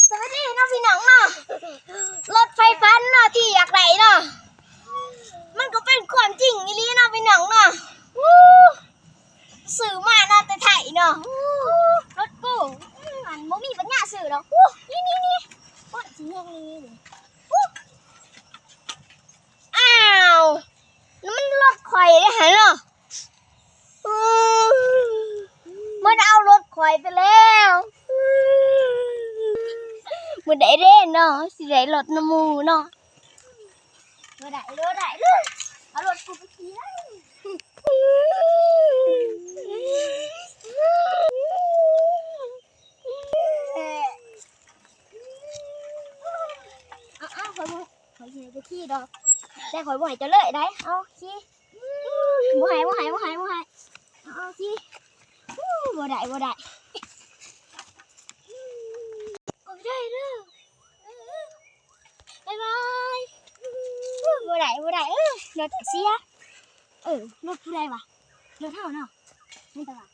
ສະບາຍດີເນາະພີ່ນ້ອງເນາະ ລົດໄຟຝັນເນາະທີ່ຢາກໄດ້ເນາະ ມັນກໍເປັນຄວາມຈິງອີ່ຫຼີເນາະພີ່ນ້ອງເນາະ. ຊື້ມາເນາະແຕ່ໄທເນາະ ລົດກູ ອັນ ບໍ່ມີປັນຍາຊື້ດອກ. ນີ້ໆໆ ໂອ້ຍ ຊິແຮງນີ້ ອ້າວ ນັ້ນມັນລົດຂ້ອຍເດ້ຫັ້ນເນາະ ມັນເອົາລົດຂ້ອຍໄປແລ້ວ. ມື້ໃດເດ້ເນາະ ຊິໄດ້ລົດນຳໝູ່ເນາະ. ບໍ່ໄດ້ ບໍ່ໄດ້ ເອົາລົດກູໄປຂີ່ເລີຍ. ເອົາໆ ຂ້ອຍບໍ່ ຂ້ອຍຊິໃຫ້ເຈົ້າຂີ່ດອກ ແຕ່ຂ້ອຍບໍ່ໃຫ້ເຈົ້າເລີຍໄດ໋. ເອົາຂີ່ ບໍ່ໃຫ້ ບໍ່ໃຫ້ ບໍ່ໃຫ້ ບໍ່ໃຫ້ ເອົາ ເອົາຂີ່. ບໍ່ໄດ້ ບໍ່ໄດ້ ຂອບໃຈເດີ ບາຍບາຍ. ບໍ່ໄດ້ ບໍ່ໄດ້ ເອີ ລົດເສຍ ເອີ ລົດຜູ້ໃດວະ ລົດເຮົາເນາະ ແມ່ນແຕ່ວ່າ